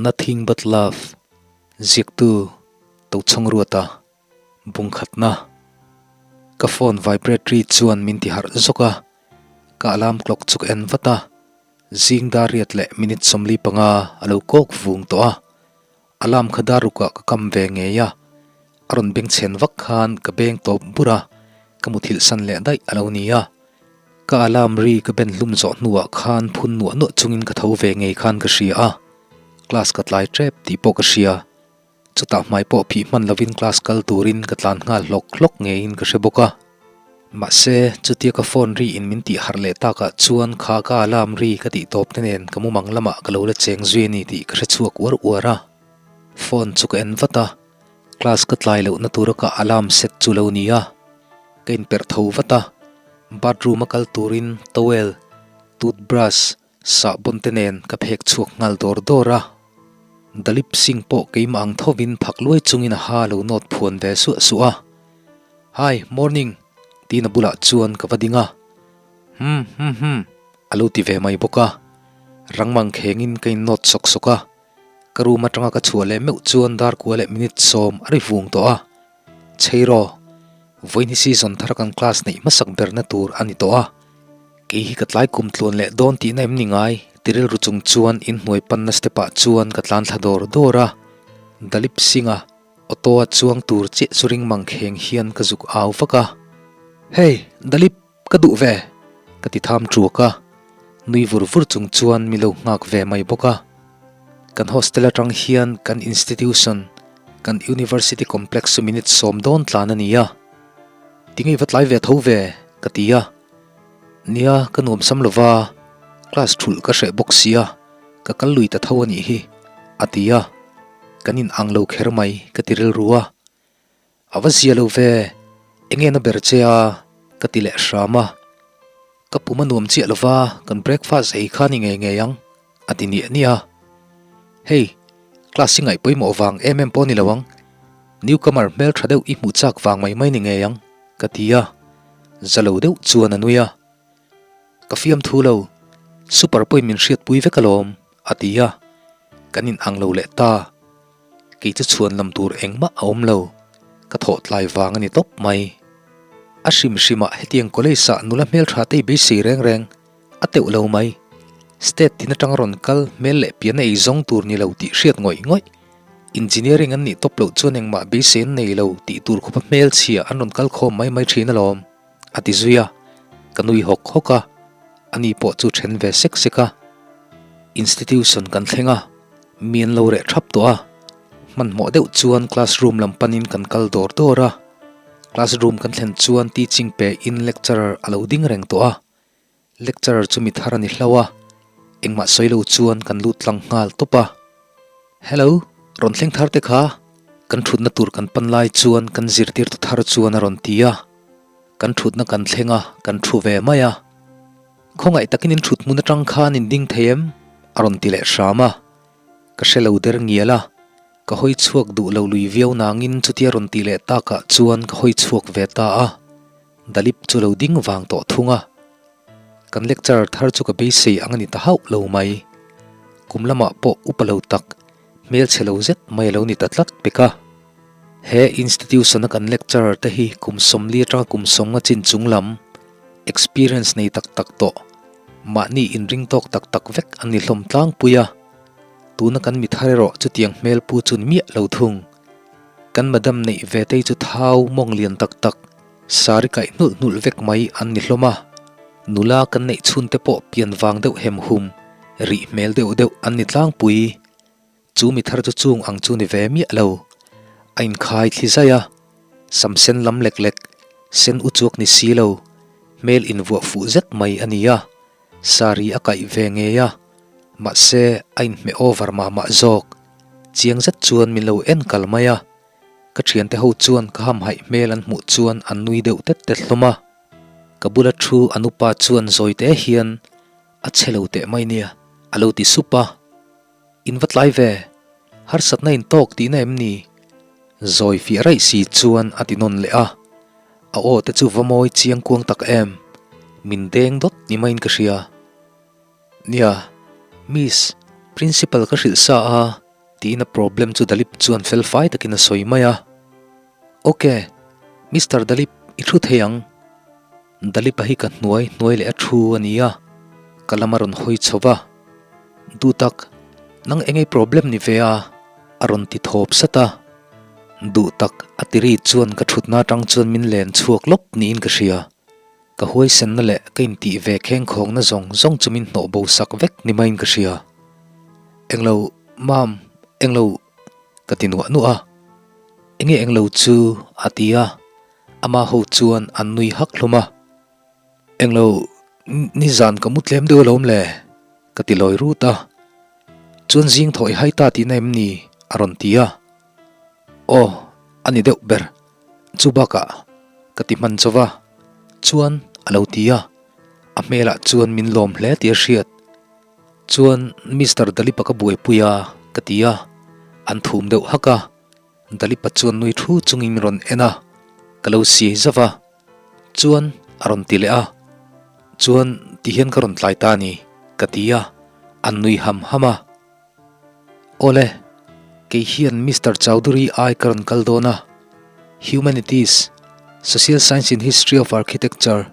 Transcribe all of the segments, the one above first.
Nothing but love Ziaktu Tochhawng Ruata Bungkhatna Ka phone vibrate ri chuan min ti harh zawk a, ka alarm clock chu ka en vat a, zing dar riat leh minute 45 a lo kawk vung tawh a, alarm kha dar rukah ka kam ve ngei a, a rawn beng chhen vak khan ka beng tawp bur a, ka muthilh san leh daih a lo ni a. Ka alarm ri ka ben hlum zawh hnuah khan phun nuah nuah chungin ka tho ve ngei khan ka hria a, class ka tlai tep tih pawh ka hria. Chutah hmai pawh phih hman lovin class kal turin ka tlan nghal hlawk hlawk ngeiin ka hre bawk a. Mahse, chutia ka phone ri in min tih harh leh takah chuan kha ka alarm ri ka tih tawp te nen ka mumang lamah ka lo la cheng zui a ni tih ka hre chhuak uar uar a. Phone chu ka en vat a, Class ka tlai lohna tura ka alarm set chu lo ni a, ka inperh tho vat a, bathroom a kal turin towel, toothbrush, sahbawn te nen ka phek chhuak nghal dawr dawr a. Dalip Singh pawh keimah ang thovin phak luai chungin a ha lo nawt phuan ve suah suah a. Hi, morning, tiin a bulah chuan ka va ding a. Hmm, hmm, hmm, a lo ti ve mai bawk a. Rangmang khengin ka innawt sawk sawk a. Ka room atanga ka chhuah leh meuh chuan dar kua leh minute sawm a ri vung tawh a, Chheiraw, vawiin hi season thar kan class neih hmasak berna tur a ni tawh a, kei hi ka tlai kum tluan leh dawn tihna em ni ngai? Ti rilru chung chuan inhnuai panna step ah chuan ka tlan thla dawr dawr a, Dalip Singh-a auto a chuang tur chiah chu ring mang kheng hian ka zuk au vak a, Hey, Dalip! Ka duh ve! Ka ti tham ṭuak a, nui vur vur chung chuan mi lo nghak ve mai bawk a. Kan hostel aṭang hian kan institution, kan university complex chu minute sawm dawn tlan a ni a. Tinge i va tlai ve tho ve? Ka ti a. Nia, ka nuamsam lo va, class ṭhulh ka hreh bawk sia, ka kal lui ta tho a nih hi, a ti a. Kan in ang lo kher mai, ka ti rilru a. A va zia lo ve, enge na ber che a? Ka ti leh hram a. Ka pum a nuam chiah lo va, kan breakfast ei kha ni ngei ngei ang, a ti niah niah a. Hei, class i ngaih pawimawh vang em em pawh ni lo ang, newcomer hmel tha deuh i hmuh chak vang mai mai ni ngei ang, ka ti a. Za lo deuh chuan a nui a. Ka fiamthu lo, super pawhin min hriatpui vek alawm, a ti a. Kan inang lo leh ta. Kei chu chhuan lam tur engmah a awm lo, ka thawh tlai vang a ni tawp mai. A hrim hrimah hetiang college ah nula hmeltha te i beisei reng reng a teuh lo mai. State tin atanga rawn kal hmel leh pian a ei zawng tur ni lo tih hriat ngawih ngawih. Engineering an nih tawp loh chuan engmah beisei an nei lo tih tur khawpa hmelchhia an rawn kal khawm mai mai thin alawm, a ti zui a. Ka nui hawk hawk a, ani pawh chu then ve sek sek a. Institution kan thleng a. Mi an lo reh thap tawh a, hmanhmawh deuh chuan classroom lam panin kan kal dawr dawr a. Classroom kan thlen chuan teaching pe in lecturer a lo ding reng tawh a. Lecturer chu mi thar a ni hlauh a, engmah sawi lo chuan kan lut tlang nghal tawp a. Hello, rawn thleng thar te kha, kan thutna tur kan pan lai chuan kan zirtirtu thar chuan a rawn ti a. Kan thutna kan thleng a, kan thu ve mai a. Khawngaih takin in thut hmun atang khan in ding thei em? A rawn ti leh hram a. Ka hre lo der ngial a, ka hawi chhuak duh lo lui viau nangin chutia rawn ti leh takah chuan ka hawi chhuak ve ta a. Dalip chu lo ding vang tawh thung a. Kan lecturer thar chu ka beisei ang a ni ta hauh lo mai. Kum lamah pawh upa lo tak, hmelchhe lo zet mai a lo ni ta tlat pek a. He institution a kan lecturer te hi kum 40 atanga kum 50 chin chung lam experience nei tak tak tawh, mahni inring tawk tak tak vek an ni hlawm tlangpui a. Tuna kan mi thar erawh chutiang hmel pu chu ni miah lo thung. Kan madam neih ve tei chu thau mawng lian tak tak, sari kaih hnulh hnulh vek mai an ni hlawm a. Nula kan neih chhun te pawh pian vang deuh hem hum, rih hmel deuh deuh an ni tlangpui. Chu mi thar chu chung ang chu ni ve miah lo. A inkhai thli zai a, sam sen lam lek lek, sen u chuak ni si lo, hmel invuah fuh zet mai a ni a, sari a kaih ve ngei a, mahse a inhmeh over mah mah zawk. Chiang zet chuan min lo en kal mai a, ka thiante ho chuan ka hamhaih hmel an hmuh chuan an nui deuh tet tet hlawm a. Ka bula thu an upa chuan zawi te hian a che lo teh mai nia a lo ti sup a. In va tlai ve, harsatna in tawk tihna em ni? Zawi fiah raih si chuan a ti nawn leh a, a aw te chu va mawi chiang kuang tak em, min deng dawt ni maiin ka hria. Nia, Miss, Principal ka hrilh sa a. Tiin a problem chu Dalip chuan fel fai takin a sawi mai a. Ok, Mister Dalip, i thu thei ang. Dalip-a hi ka hnuai hnuai leh a thu a ni a, ka lam a rawn hawi chho va. Duhtak, nang engei problem ni ve a? a rawn ti thawp sat a. Duhtak a ti ri chuan ka thutna atang chuan min len chhuak lawp niin ka hria. Ka huaisenna leh ka intih ve khengkhawngna zawng zawng chu min hnawh bo sak vek ni maiin ka hria. Englo, Mam, englo ka ti nuah nuah a. Enge englo chu? a ti a, ama ho chuan an nui hak hlawm a. Englo, nizan ka mu tlem deuh alawm le, ka ti lawi rut a. Chuan zing thaw i hai ta tihna em ni? a rawn ti a. Aw, a ni deuh ber. Chu bakah ka ti hman chauh va, chuan a lo ti a. A hmelah chuan min lawm hle tih a hriat. Chuan Mister Dalipa ka buaipui a, ka ti a. An thum deuh hak a. Dalipa chuan nui thu chungin min rawn en a, ka lo siai zauh va. Chuan a rawn ti leh a, Chuan ti hian ka rawn tlai ta a ni, ka ti a, an nui ham ham a. Awle, kei hian Mister Chowdhury ai ka rawn kal dawn a, Humanities, Social Science in History of Architecture,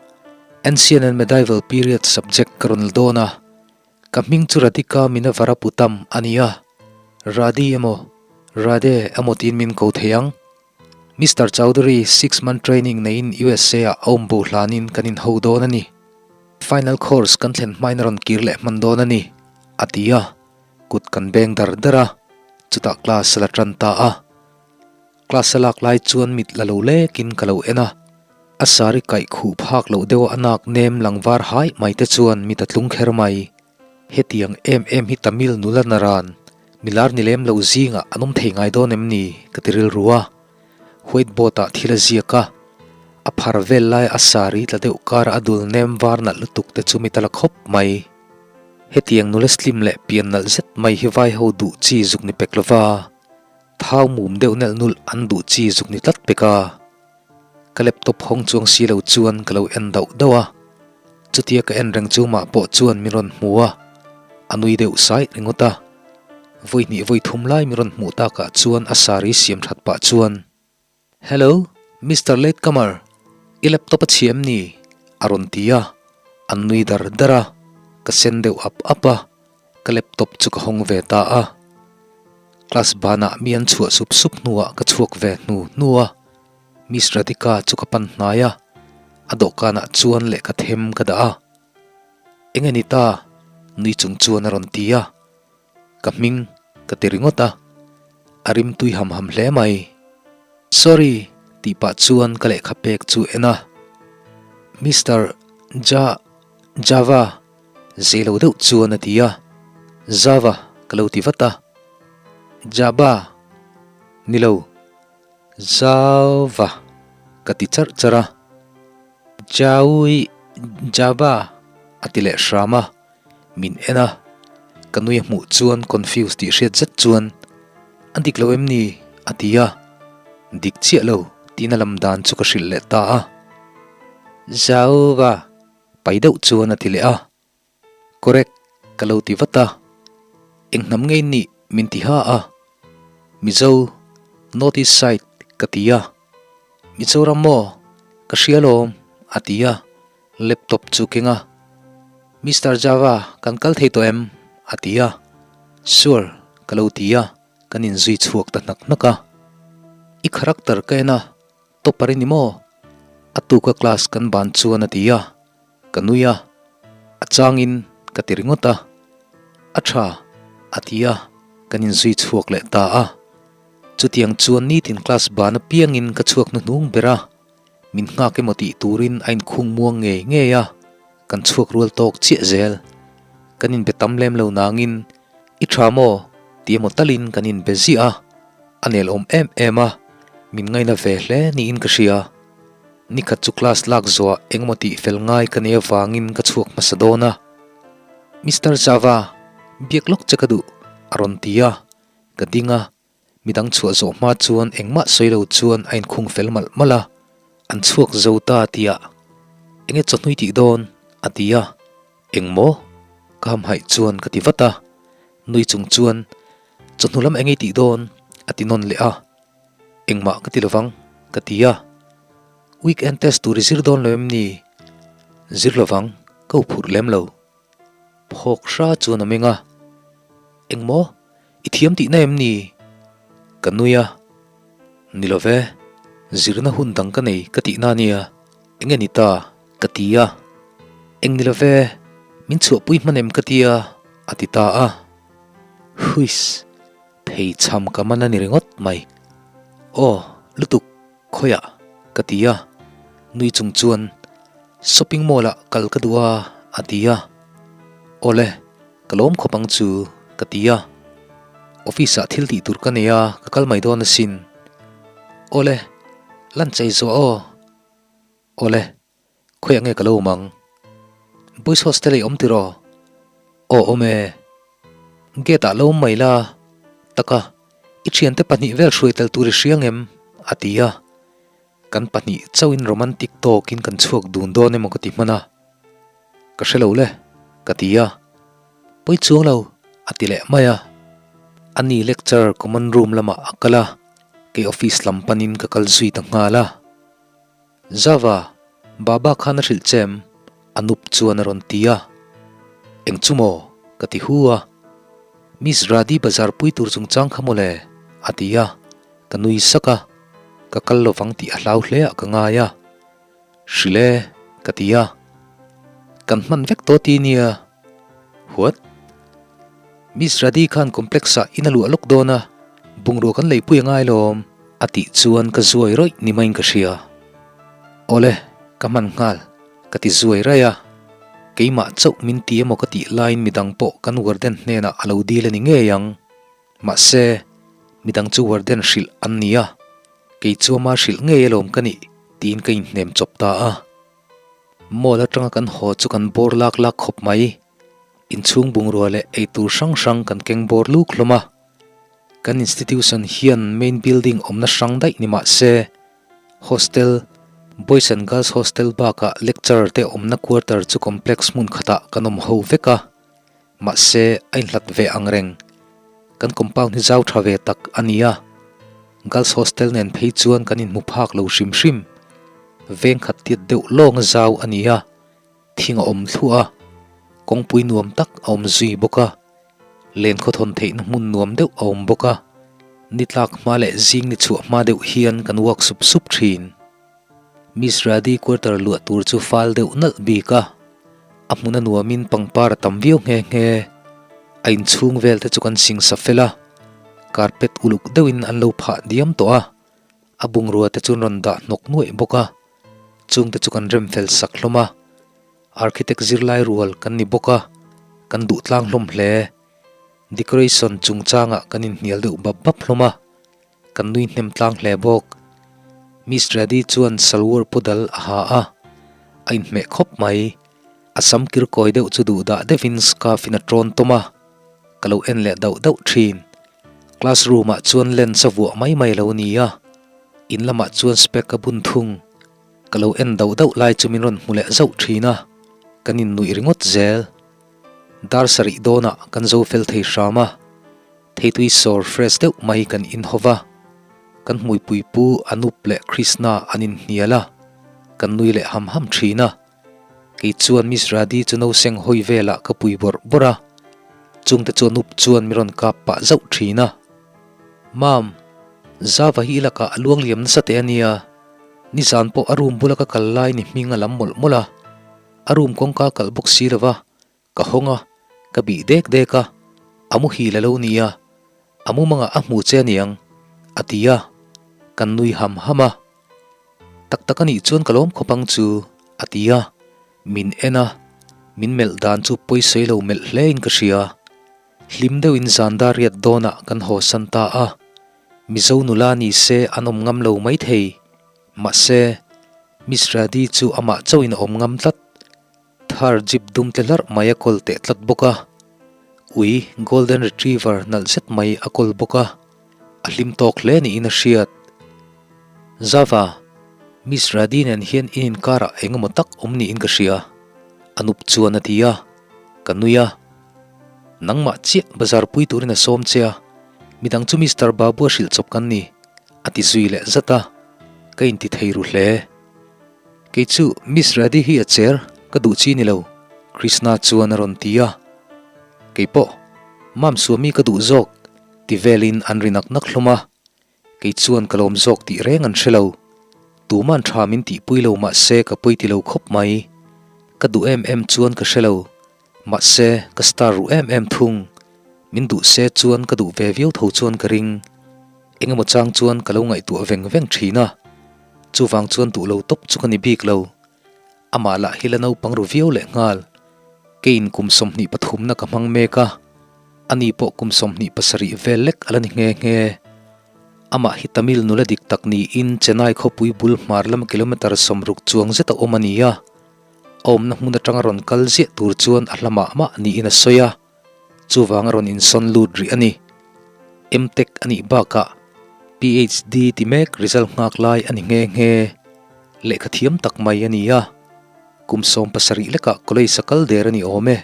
Ancient and Medieval Period subject ka rawn la dawn a, ka hming chu Radhika Minavaraputam a ni a, Radhi emaw, Radhe emaw tiin min ko thei ang. Mister Chowdhury six month training neiin USA ah a awm bo hlanin kan inho dawn a ni. Final course kan thlen hmain a rawn kir leh hman dawn a ni, a ti a. Kut kan beng dar dar a, chutah class a la tan ta a. Class a lak lai chuan mit la lo lekin ka lo en a. A sari kaih khuh phak loh deuha a nak nem lang var haih mai te chuan mit a tlung kher mai. Hetiang em em hi Tamil nula naran milar ni lem lo zingah an awm thei ngai dawn em ni? ka ti rilru a. White board ah thil a ziak a, a phar vel lai a sari tla deuh kara a dul nem var nalh lutuk te chu mi ta la khawp mai. Hetiang nula slim leh pian nalh zet mai hi vai ho duh chi zuk ni pek lova, thau mum deuh nelh nulh an duh chi zuk ni tlat pek a. Ka laptop hawng chuang si lo chuan ka lo en dauh dauh a, chutia ka en reng chu mah pawh chuan min rawn hmu a, a nui deuh sai ringawt a. Vawi hnih vawi thum lai min rawn hmuh takah chuan a sari siam that pah chuan, Hello, Mister Latecomer, i laptop a chhia em ni? a rawn ti a, an nui dar dar a, ka sen deuh ap ap a, ka laptop chu ka hawng ve ta a. Class banah mi an chhuah sup sup hnuah ka chhuak ve hnu hnu a, Miss Radhika chu ka pan hnai a, a dawhkanah chuan lehkha them ka dah a. Eng a ni ta? Nui chung chuan a rawn ti a. Ka hming ka ti ringawt a, a rim tui ham ham hle mai. Sorry tih pah chuan ka lehkha pek chu en a. Mister Ja Java zei lo deuh chuan a ti a. Java ka lo ti vat a. Java ni lo. Java ka ti charh charh a, Jaui Java a ti leh hram a, min en a, ka nui a hmuh chuan confuse tih hriat zet chuan a dik lo em ni a ti a, dik chiah lo tiin a lam dan chu ka hrilh leh ta a, Java pai deuh chuan a ti leh a. Correct, ka lo ti vat a. Eng hnam ngei nih min ti ha a. Mizo, North East side ka ti a. Mizoram maw? Ka hria lawm, a ti a. Laptop chu keng a. Mister Java, kan kal thei tawh em? a ti a. Sure, ka lo ti a. Kan inzui chhuak ta hnak hnak a. I character ka en a. Topper i ni maw? A tuka class kan ban chuan a ti a, ka nui a, a changin ka ti ringawt a, a tha a ti a, kan inzui chhuak leh ta a. Chutiang chuan nitin class ban apiangin ka chhuak hnuhnung ber a, min nghak emaw tih turin a inkhung muang ngei ngei a, kan chhuak rual tawk chiah zel. Kan inbe tam lem lo nangin I tha maw? Ti emaw talin kan inbe ziah a, a nel awm em em a, min ngaina ve hle niin ka hria. Nikhat chu class lak zuah engemaw tih fel ngai ka nei avangin ka chhuak hmasa dawn a. Mister Java, biak lawk che ka duh, a rawn ti a, ka ding a, Midang chhuah zawh hma chuan engmah sawi lo chuan a inkhung fel malh malh a, an chhuak zo ta tih ah enge chawhnui tih dawn a ti a, engmaw? Ka hamhaih chuan ka ti vat a, nui chung chuan. Chawhnu lam eng ei tih dawn? a ti nawn leh a. Engmah ka ti lovang, ka ti a. Weekend test tur i zir dawn lo em ni? Zir lovang, ka uphurh lem lo. Phawk hra chuan a meng a. Engmaw? I thiam tihna em ni? Ka nui a. Ni lo ve, zirna hun dang ka nei ka tihna ania, eng nge ni ta? Ka ti a. Eng ni lo ve, min chhuahpui hman em ka ti a, a ti ta a. Huiss, phei chham ka man a ni ringawt mai. Aw, lutuk, khawiah? Ka ti a. Nui chung chuan, Shopping mall ah kal ka duh a, a ti a. Awle, ka lawm khawp ang chu, ka ti a. Office ah thil tih tur ka nei a, ka kal mai dawn asin. Awle, lan chei zawh aw. Awle, khawiah nge ka lo awm ang? Boys hostel ah i awm tiraw? Aw awm e. Gate ah lo awm mai la. Taka, i thiante pahnih vel hruai tel tur i hria ngem? a ti a. Kan pahnih chauhin romantic tawkin kan chhuak dun dawn emaw ka ti hman a. Ka hre lo le, ka ti a. Pawi chuang lo, a ti leh mai a. Ani lecture common room lamah a kal a, kei office lam panin ka kal zui ta nghal a. Zava, Baba khan a hrilh che em? Anup chuan a rawn ti a. Eng chu maw? Ka ti hu a. Miss Radi bazar pui tur chungchang kha mawle? A ti a. Ka nui sak a. Ka kal lovang tih a hlau hle ah ka ngai a. Hrilh e, ka ti a. Kan hman vek tawh ti nia. What? Miss Radi khan complex ah in a luah lawk dawn a, bungrua kan leipui a ngai lawm. A tih chuan ka zuai rawih ni maiin ka hria. Awle, ka hman nghal, ka ti zuai raih a. Keimah chauh min ti emaw ka tih laiin midang pawh kan warden hnenah a lo dil a ni ngei ang. Mahse, midang chu warden hrilh an ni a, kei chu ama hrilh ngei alawm ka nih tiin ka inhnem chawp ta a. Mall atanga kan haw chu kan bawr lak lak khawp mai. Inchhung bungrua leh eitur hrang hrang kan keng bawr luk hlawm a. Kan institution hian main building awmna hrang daih ni mah se, hostel, boys and girls hostel bakah lecturer te awmna quarter chu complex hmun khatah kan awm ho vek a. Mahse, a inhlat ve ang reng. Kan compound hi zau tha ve tak a ni a, girls hostel nen phei chuan kan inhmu phak lo hrim hrim. Veng khat tiat deuh lawnga zau a ni a, thing a awm thluah a, kawngpui nuam tak a awm zui bawk a, len khawthawn theihna hmun nuam deuh a awm bawk a, ni tlak hma leh zing ni chhuah hma deuh hian kan walk sup sup thin. Miss Radi quarter luah tur chu fal deuh nalh bik a, a hmun a nuamin pangpar a tam viau nghe nghe. A inchhung vel te chu kan sing sa fel a, carpet uluk deuhin an lo phah diam tawh a, a bungrua te chu an rawn dah hnawk nuaih bawk a, chung te chu kan rem fel sak hlawm a. Architect zirlai rual kan ni bawk a, kan duh tlang hlawm hle. Decoration chungchangah kan inhnial deuh bap bap hlawm a. Kan nui hnem tlang hle bawk. Miss Reddy chuan salwar pawdal a ha a, a inhmeh khawp mai. A sam kir kawi deuh chu duh dah deuhin scarf in a tawn tawm a, ka lo en leh dauh dauh thin. Classroom ah chuan lens a vuah mai mai lo ni a, in lamah chuan spec a bun thung. Ka lo en dauh dauh lai chu min rawn hmu leh zauh thin a, kan innuih ringawt zel. Dar sarih dawnah kan zo fel thei hram a. Theitui sawr fresh deuh mai kan inhaw va, kan hmuipui pu Anup leh Krishna an inhnial a, kan nui leh ham ham thin a. Kei chuan Miss Radi chu nauseng hawi velah ka pui bawrh bawrh a, chungte chu Anup chuan mi rawn kap pah zauh thin a. Mam, Zava hi i lakah a luang liam nasa teh a nia, nizan pawh a room bula ka kal lai ni hming a lam mawlh mawlh a, a room kawngka kalh bawk si lova, Ka hawng a, ka bih dek dek a, a muhil a lo ni a, a mumangah a hmu che aniang, a ti a, kan nui ham ham a. Tak tak a nih chuan ka lawm khawp ang chu, a ti a, min en a, min melh dan chu pawisawi lo melh hle in ka hria. Hlim deuhin zan dar riat dawnah kan haw san ta a, Mizo nula ni se an awm ngam lo maithei, mahse, Miss Radi chu amah chauhin a awm ngam tlat. Thar jeep dum tle hlarh mai a kawl teh tlat bawk a, ui golden retriever nalh zet mai a kawl bawk a, a hlim tawk hle niin a hriat. Zava, Miss Radi nen hian in inkarah eng emaw tak awm niin ka hria, a nup chuan a ti a, ka nui a. Nangmah chiah bazar pui turin a sawm che a. Midang chu Mister Babu a hrilh chawp kan ni, a ti zui leh zat a, ka inti thei ru hle. Kei chu Miss Reddy hi a cher, ka duh chi ni lo, Krishna chuan a rawn ti a. Kei pawh, Mam Suami ka duh zawk, ti velin an ri nak nak hlawm a. Kei chuan ka lawm zawk tih reng an hre lo. Tuman tha min tihpui lo mahse ka pawi ti lo khawp mai. Ka duh em em chuan ka hre lo. Mahse ka star ruh em em thung. Min duh se chuan ka duh ve viau tho chuan ka ring. Engemaw chang chuan ka lo ngaihtuah veng veng thin a. Chuvang chuan duh lo tawp chu ka ni bik lo. Amah lah hi la naupang ru viau leh nghal. Keiin kum 20 pathumna ka hmang mek a, ani pawh kum 27 vel lek a la ni nghe nghe. Amah hi Tamil nula dik tak niin Chennai khawpui bul hmar lam kilometre 60 chuang zet a awm a ni a. A awmna hmun atanga rawn kal ziah tur chuan a hla mah mah niin a sawi a, chuvang a rawn insawn lut rih a ni. M-Tech a nih bakah PhD ti mek result nghak lai a ni nghe nghe. Lehkha thiam tak mai a ni a, kum 17 lekah college a kal der a ni awm e.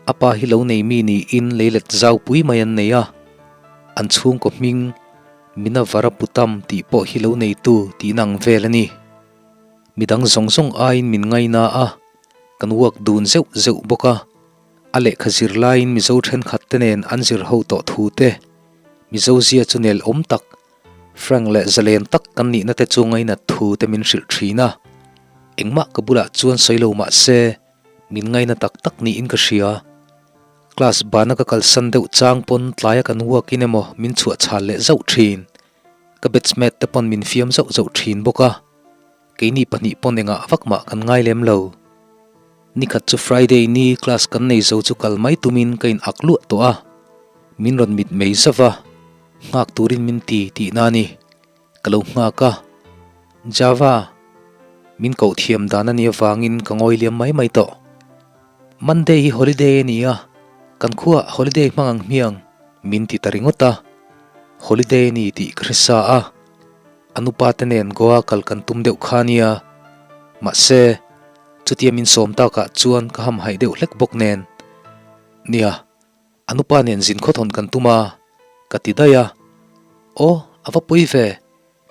A pa hi lo nei mi niin leilet zau pui mai an nei a, an chhungkaw hming Minavaraputam tih pawh hi lo neitu tihna ang vel a ni. Midang zawng zawng aiin min ngaina a, kan work dun zeuh zeuh bawk a. A lehkha zir laiin Mizo thenkhat te nen an zir ho tawh thu te, Mizo zia chu nel awm tak, Frank leh zalen tak kan nihna te chu ngainat thu te min hrilh thin a, engmah ka bulah chuan sawi lo mah se min ngaina tak tak niin ka hria. Class bana ka kalsan deuh chang pawn tlaia kan walk in emaw min chhuah chhal leh zauh thin. Ka batchmate te pawn min fiam zauh zauh thin bawk a. Keini pahnih pawn engah vak mah kan ngai lem lo. Nikhat chu Friday ni class kan nei zo chu kal mai tumin ka in ak luah tawh a. Min rawn mit mei zauh a, nghak turin min ti tihna a ni. Ka lo nghak a. Java, min koh thiam dan a nih avangin ka ngawi liam mai mai tawh. Monday hi holiday a ni a, kan khuaah holiday hmang ang hmiang, min ti ta ringawt a. Holiday a ni tih ka hre sa a. A nupa te nen Goa kal kan tum deuh kha nia. Mahse, chutia min sawm takah chuan ka hamhaih deuh hlek bawk nen. Nia, a nupa nen zin khawthawn kan tum a, ka ti daih a. Aw, a va pawi ve,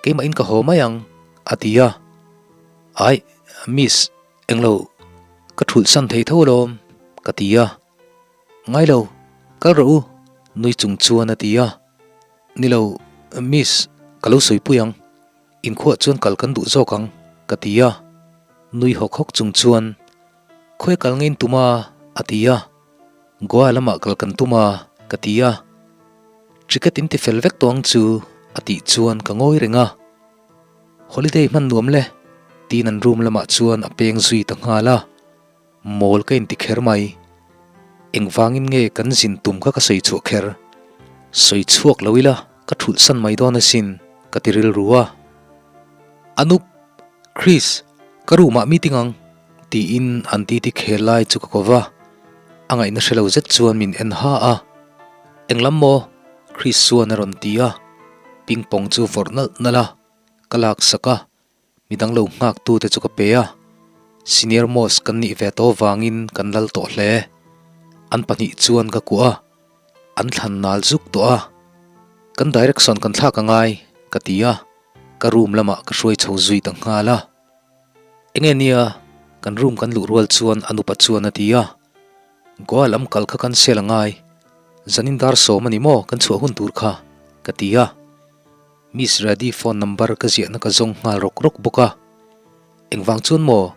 keimahin ka haw mai ang, a ti a. Aih, miss, englo, ka thulhsan thei tho alawm, ka ti a. Ngai lo, kal rawh u, nui chung chuan a ti a. Ni lo, Miss, ka lo sawipui ang. Inkhuah chuan kal kan duh zawk ang, ka ti a. Nui hawk hawk chung chuan, Khawi kal nge in tum a? a ti a. Goa lamah kal kan tum a, ka ti a. Ticket in ti fel vek tawh ang chu, a tih chuan ka ngawi reng a. Holiday hman nuam le, tiin an room lamah chuan a peng zui ta nghal a. Mawl ka inti kher mai. Engvangin nge kan zin tum kha ka sawi chhuah kher? Sawi chhuak lo ila ka thulh san mai dawn asin, ka ti rilru a. Anup, Chris, ka room ah meeting ang, tiin an titi khel lai chu ka ko va. A ngaihna hre lo zet chuan min en ha a. Englam maw? Chris chuan a rawn ti a. Ping pong chu vawrh nalh nalh a, ka laksak a. Midang lo nghak tute chu ka pe a, senior most kan nih ve tawh vangin kan lal tawh hle. An pahnih chuan ka kuah a, an thlan nal zuk tawh a. Kan direction kan thlak a ngai, ka ti a, ka room lamah ka hruai chho zui ta nghal a. Enge nia, kan room kan luh rual chuan a nupa chuan a ti a, Goa lam kal kha kan sel a ngai, zanin dar 10 a ni maw kan chhuah hun tur kha, ka ti a. Miss Reddy phone number ka ziahna ka zawng nghal rawk rawk bawk a. Engvang chuan maw?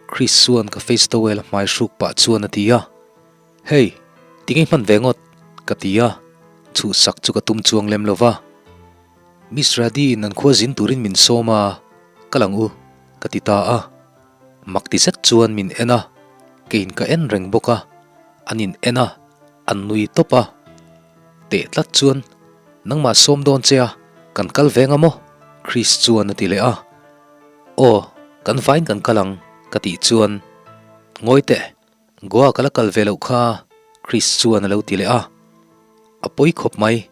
Chris chuan ka face towel a hmai hruk pah chuan a ti a. Hey, tinge hman ve ngawt? ka ti a, chhuhsak chu ka tum chuang lem lo va. Miss Reddy in an khua zin turin min sawm a, kal ang u, ka ti ta a. Mak ti zet chuan min en a, keiin ka en reng bawk a, an in en a, an nui tawp a. Teh tlat chuan, Nangmah sawm dawn che a, kan kal veng a maw? Chris chuan a ti leh a. Aw, kan vain kan kal ang, ka tih chuan, Ngawi teh, Goa ka la kal ve loh kha, Chris chuan a lo ti leh a. A pawi khawp mai,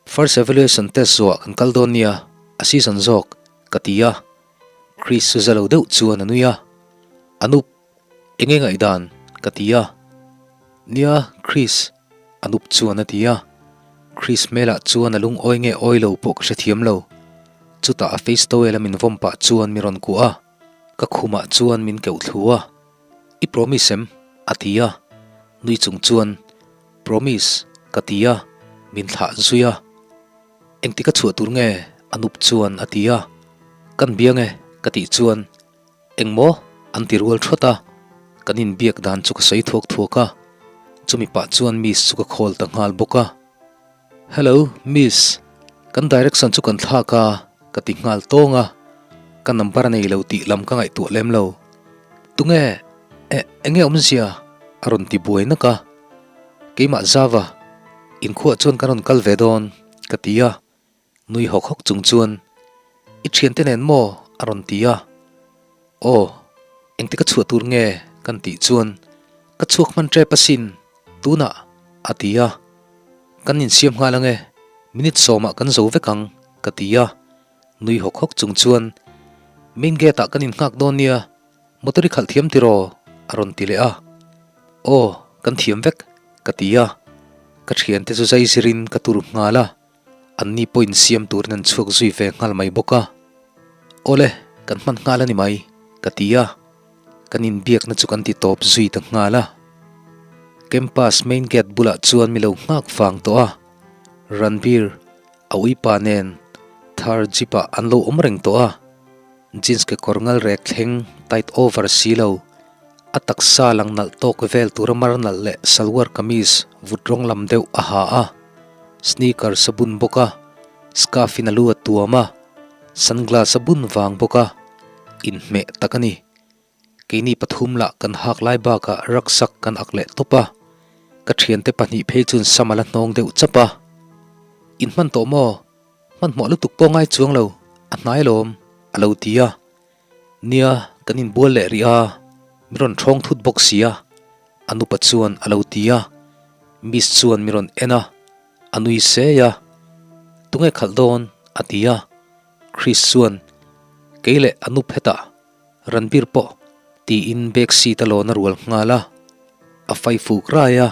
First evaluation test zawhah kan kal dawn nia, a season zawk, ka ti a. Chris chu za lo deuh chuan a nui a. Anup, Enge ngaihdan? ka ti a. Nia, Chris, Anup chuan a ti a. Chris hmelah chuan a lungawi nge awi lo pawh ka hrethiam lo. Chutah a face towel a min vawm pah chuan mi rawn kuah a, ka khumah chuan min keuh thlu a. I promise em? a ti a, nui chung chuan Promise ka ti a, min thlah zui a. Engtik a chhuah tur nge? a nup chuan a ti a. Kan biang e ka tih chuan Engmaw? an ti rual thawt a, kan inbiak dan chu ka sawi thuak thuak a, chumi pah chuan Miss chu ka call ta nghal bawk a. Hello, Miss, kan direction chu kan thlak a, ka ti nghal tawng a, ka number a nei lo tih lam ka ngaihtuah lem lo. Tunge? E, enge awmzia? a rawn ti buai nak a. Keimah Zava, inkhuah chuan kan rawn kal ve dawn, ka ti a. Nui hawk hawk chung chuan, I thiante nen maw? a rawn ti a. Aw, engti ka chhuah tur nge? kan tih chuan, Ka chhuak hman tep asin, tunah, a ti a. Kan insiam nghal ange, minute sawmah kan zo vek ang, ka ti a. Nui hawk hawk chung chuan, Main gate ah kan innghak dawn nia, motor i khalh thiam tiraw? a rawn ti leh a. Aw, kan thiam vek, ka ti a. Ka thiante chu zai zirin ka tur nghal a. Anni pawhin siam turin an chhuak zui ve nghal mai bawk a. Awle, kan hman nghal a ni mai, ka ti a. Kan inbiakna chu kan ti tawp zui ta nghal a. Campus main gate bulah chuan mi lo nghak vang tawh a. Ranbir, a uipa nen Thar jeep ah an lo awm reng tawh a. Jeans kekawr ngal rek thleng tight over si lo, a taksa lang nalh tawk vel tura mar nalh leh salwar kameez vut rawng lam deuh a ha a, sneakers a bun bawk a, scarf in a lu a tuam a, sunglass a bun vang bawk a, inhmeh tak a ni. Keini pathum lah kan hak lai bakah rucksack kan ak leh tawp a, ka thiante pahnih phei chuan sam a la hnawng deuh chap a. Inhman tawh maw? Hmanhmawh lutuk pawh ngai chuang lo, a hnai lawm, a lo ti a. Nia, kan inbual leh rih a, mi rawn ṭhawng thut bawk si a, a nupa chuan a lo ti a. Miss chuan mi rawn en a, a nui sei a. Tunge khalh dawn? a ti a. Chris chuan, Kei leh a nup hetah, Ranbir pawh, tiin back seat a lawn a rual nghal a. A fai fuk rai a,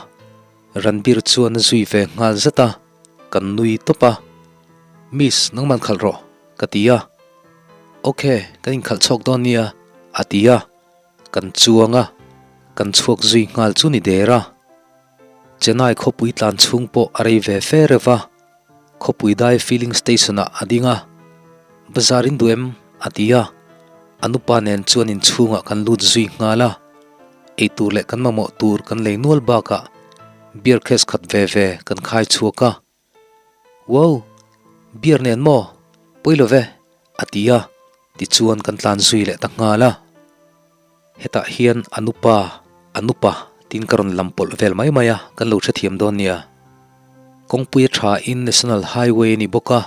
Ranbir chuan a zui ve nghal zat a. Kan nui tawp a, Miss, nangman khalh rawh, ka ti a. Ok, kan inkhalh chhawk dawn nia, a ti a. Kan chuang a, kan chhuak zui nghal chu ni der a. Chennai khawpui tlan chhung pawh a rei ve fe reuh a, khawpui dai filling station ah a ding a. Bazar in duh em? a ti a. A nupa nen chuan inchhungah kan lut zui nghal a. Eitur leh kan mamawh tur kan lei nual bakah beer case khat ve ve kan khai chhuak a. Wow! Beer nen maw? Pawi lo ve! a ti a, tichuan kan tlan zui leh ta nghal a. Hetah hian a nupa, a nupa tiin ka rawn lam pawlh vel mai mai a, kan lo hrethiam dawn nia. Kawngpui a tha in National Highway a ni bawk a,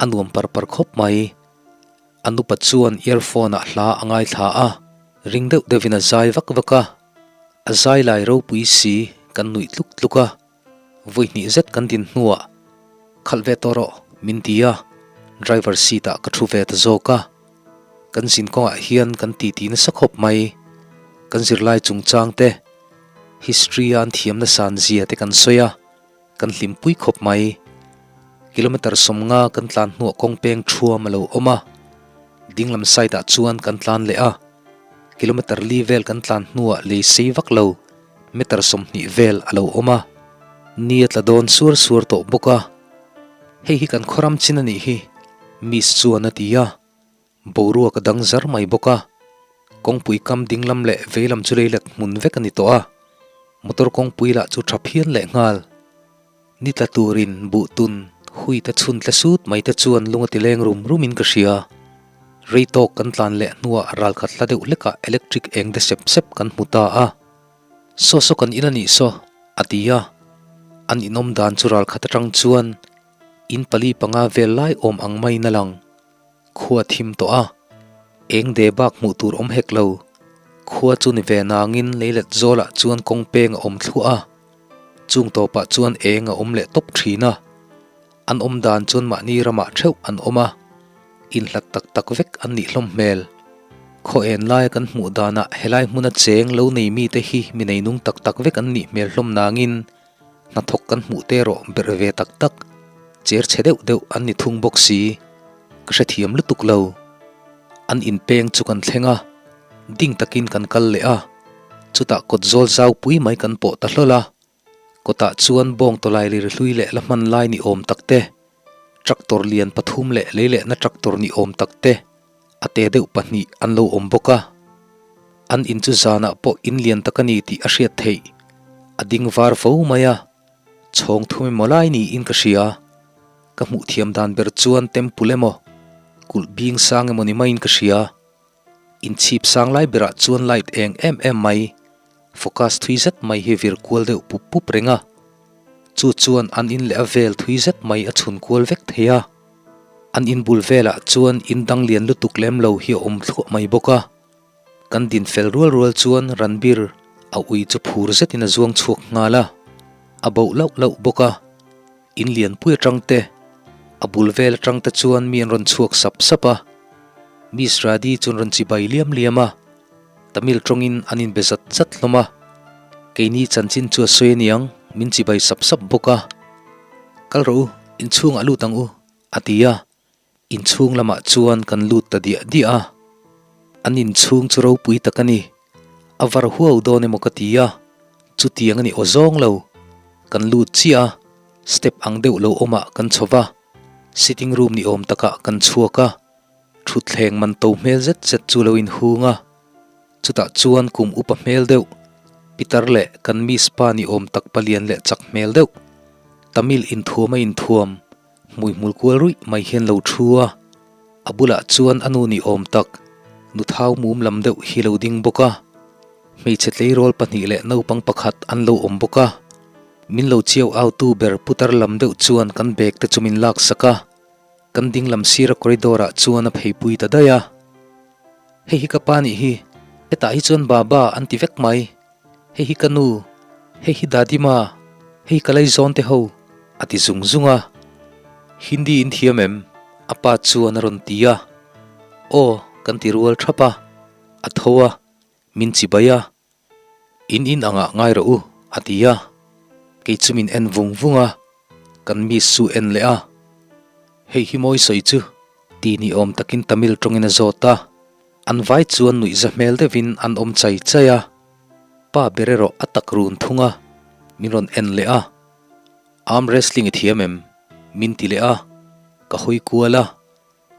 a nuam par par khawp mai. A nupa chuan earphone ah hla a ngaithla a, ring deuh deuhin a zai vak vak a. A zai lai ropui si kan nuih tluk tluk a, vawi hnih zet kan din hnuah khalh ve tawh rawh min ti a, driver seat ah ka thu ve ta zawk a. Kan zin kawngah hian kan titi nasa khawp mai, kan zirlai chungchang te, history a an thiam nasa an zia te kan sawi a. Kan hlimpui khawp mai. Kilometer sawmnga kan tlan hnuah kawng peng thuam a lo awm a, dinglam side ah chuan kan tlan leh a. Kilometer li vel kan tlan hnuah lei sei vak lo, meter 20 vel a lo awm a. Ni a tla dawn suar suar tawh bawk a. Hei hi kan khawram chin a nih hi, Miss chuan a ti a. Boruak a dang zar mai bawk a, kawngpui kam dinglam leh veilam chu leilet hmun vek a ni tawh a, motor kawngpui lah chu tha phian leh nghal. Ni tla turin buh tun hui te chhun tle sut mai te chuan lung a ti leng rum rum in ka hria. Rei tawk kan tlan leh hnuah ralkhat hla deuh hlekah electric eng de sep sep kan hmu ta a. Saw saw kan in a nih saw, a ti a. An inawm dan chu ralkhat atang chuan in pali panga vel lai awm ang maiin a lang. Khua thim tawh a, eng de bak hmuh tur awm hek lo. Khua chu ni ve nangin leilet zawlah chuan kawng peng a awm thluah a, chung tawpah chuan eng a awm leh tawp thin a. An awm dan chuan mahni ramah theuh an awm a, inhlat tak tak vek an nih hlawm hmel. Khaw en laia kan hmuh danah helai hmuna cheng lo nei mite hi mi neinung tak tak vek an nih hmel hlawm nangin. Hnathawk kan hmuh te erawh berh ve tak tak, cher chhe deuh deuh an ni thung bawk si. Ka hrethiam lutuk lo. An inpeng chu kan thleng a, ding takin kan kal leh a, chutah kawt zawl zau pui mai kan pawh ta hlawl a. Kawtah chuan bawng tawlai lir hlui leh la hman lai ni awm tak te, tractor lian pathum leh lei lehna tractor ni awm tak te, a te deuh pahnih an lo awm bawk a. An in chu zanah pawh in lian tak a ni tih a hriat theih. A ding var fo mai a, chhawng thum emaw lai niin ka hria. Ka hmuh thiam dan ber chuan temple emaw, kulh bing sang emaw ni maiin ka hria. Inchhip sang lai berah chuan light eng em em mai, focus thui zet mai hi vir kual deuh pup pup reng a. Chu chuan an in leh a vel thui zet mai a chhun kual vek thei a. An in bul velah chuan in dang lian lutuk lem lo hi a awm thluah mai bawk a. Kan din fel rual rual chuan Ranbir a ui chu phur zetin a zuang chhuak nghal a, a boh lauh lauh bawk a. In lianpui atang te, a bul vel atang te chuan mi an rawn chhuak sap sap a. Miss Radi chu an rawn chibai liam liam a, Tamil tawngin an inbe zat zat hlawm a. Keini chanchin chu a sawi aniang, min chibai sap sap bawk a. Kal rawh u, inchhungah lut ang u, a ti a. Inchhung lamah chuan kan lut ta diah diah a, an inchhung chu ropui tak a ni. A var huau dawn emaw ka ti a, chutiang a ni aw zawng lo. Kan lut chiah a, step ang deuh lo awmah kan chho va, sitting room ni awm takah kan chhuak a, thutthleng man to hmel zet zet chu lo inhung a. Chutah chuan kum upa hmel deuh, Pitar leh kan miss pa ni awm tak palian leh chak hmel deuh, Tamil inthuam a inthuam, Hmuihmul kual ruih mai hian lo thu a, a bulah chuan a nu ni awm tak, nuthau mum lam deuh hi lo ding bawk a. Hmeichhe tleirawl pahnih leh naupang pakhat an lo awm bawk a. Min lo chiau autu ber putar lam deuh chuan kan bag te chu min laksak a, kan ding lam sira corridor ah chuan a pheipui ta daih a. Hei hi ka pa nih hi, hetah hi chuan Baba an ti vek mai. Hei hi ka nu, hei hi Dadima, hei ka laizawn te ho, a ti zung zung a. Hindi in thiam em? A pa chuan a rawn ti a. Aw, kan ti rual thap a. A tho a, min chibai a. In in angah ngai rawh u, a ti a. Kei chu min en vung vung a, kan miss chu en leh a. Hei hi mawi sawi chu, ti ni awm takin Tamil tawngin a zawt a. An vai chuan nuihza hmel deuhin an awm chai chai a, pa ber erawh a tak run thung a, min rawn en leh a. Arm wrestling i thiam em? Min ti leh a, ka hawi kual a,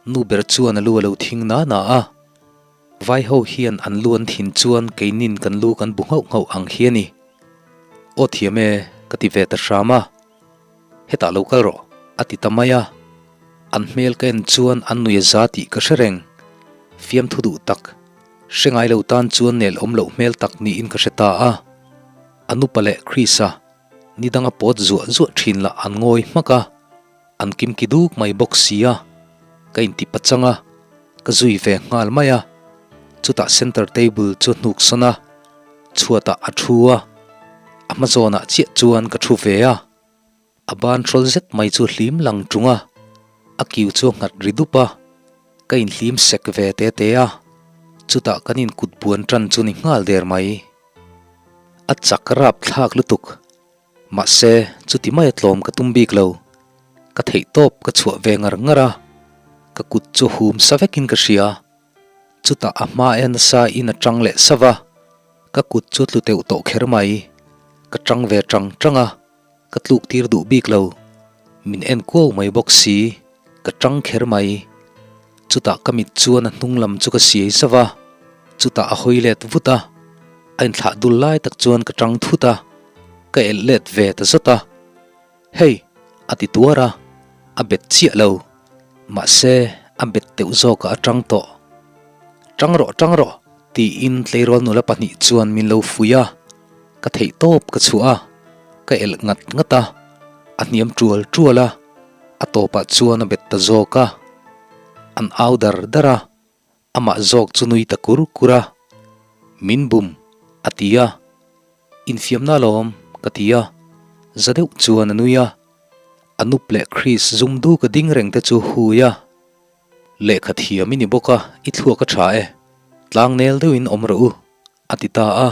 nu ber chuan a lu a lo thing na na a. Vai ho hian an lu an thin chuan keinin kan lu kan bu nghauh nghauh ang hi a ni. Aw thiam e, ka ti ve ta hram a. Hetah lo kal rawh, a ti ta mai a. An hmel ka en chuan an nui a za tih ka hre reng. Fiamthu duh tak, hre ngai lo tan chuan nel awm loh hmel tak niin ka hre ta a. A nupa leh Chris-a ni danga pawt zuah zuah thin lah an ngawi hmak a, an kimki duk mai bawk si a. Ka inti pachang a, ka zui ve nghal mai a. Chutah center table chu hnuk sawn a, chhuatah a thu a, a hma zawnah chiah chuan ka thu ve a. A ban hrawl zet mai chu hlim lang tung a, a kiu chu a nghat ri dup a, ka inhlim sek ve te te a, chutah kan inkut buan tan chu ni nghal der mai. A chak rap thlak lutuk, mahse chuti maia tlawm ka tum bik lo, ka theihtawp ka chhuah ve ngar ngar a, ka kut chu hum sa vekin ka hria. Chutah a hma e nasa in a tang leh sava, ka kut chu tlu teuh tawh kher mai. Ka tang ve tang tang a, ka tluk tir duh bik lo. Min en kuau mai bawk si, ka tang kher mai. Chutah ka mit chuan a hnung lam chu ka siai sava, chutah a hawi let vut a. A inthlah dul lai tak chuan ka tang thut a, ka elh let ve ta zawt a. Hei! a ti tuar a, a bet chiah lo. Mahse, a bet teuh zawkah a tang tawh. Tang rawh, tang rawh! tiin tleirawl nula pahnih chuan min lo fuih a. Ka theih tawp ka chhuah a, ka elh ngat ngat a, a hniam tual tual a, a tawpah chuan a bet ta zawk a. An au dar dar a, Amah zawk chu nui ta kur kur a, Min bum, a ti a. Infiamna alawm, ka ti a. Za deuh chuan a nui a. A nup leh Chris zum duk a ding reng te chu hui a. Lehkha thiam i ni bawk a, i thluak a tha e. Tlangnel deuhin awm rawh u, a ti ta a.